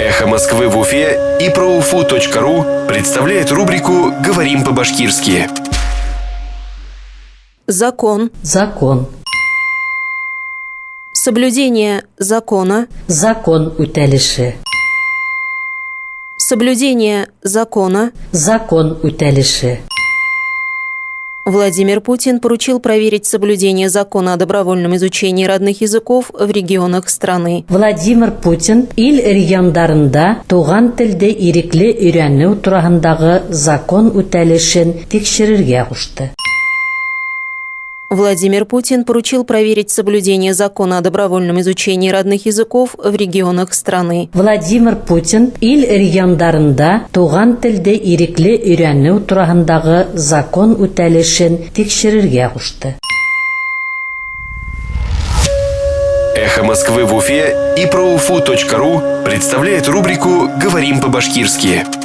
Эхо Москвы в Уфе и проуфу.ру представляет рубрику «Говорим по-башкирски». Закон. Закон. Соблюдение закона. Закон үтәлеше. Соблюдение закона. Закон үтәлеше. Владимир Путин поручил проверить соблюдение закона о добровольном изучении родных языков в регионах страны. Владимир Путин ил региондарында туган телде ирекле өйрәнү тураһындагы закон үтәлешен тикшерергә кушты. Владимир Путин поручил проверить соблюдение закона о добровольном изучении родных языков в регионах страны. Владимир Путин ил региондарында туган телде ирекле өйрәнү тураһындагы закон үтәлешен тикшерергә кушты. Эхо Москвы в Уфе и проуфу.ру представляет рубрику «Говорим по-башкирски».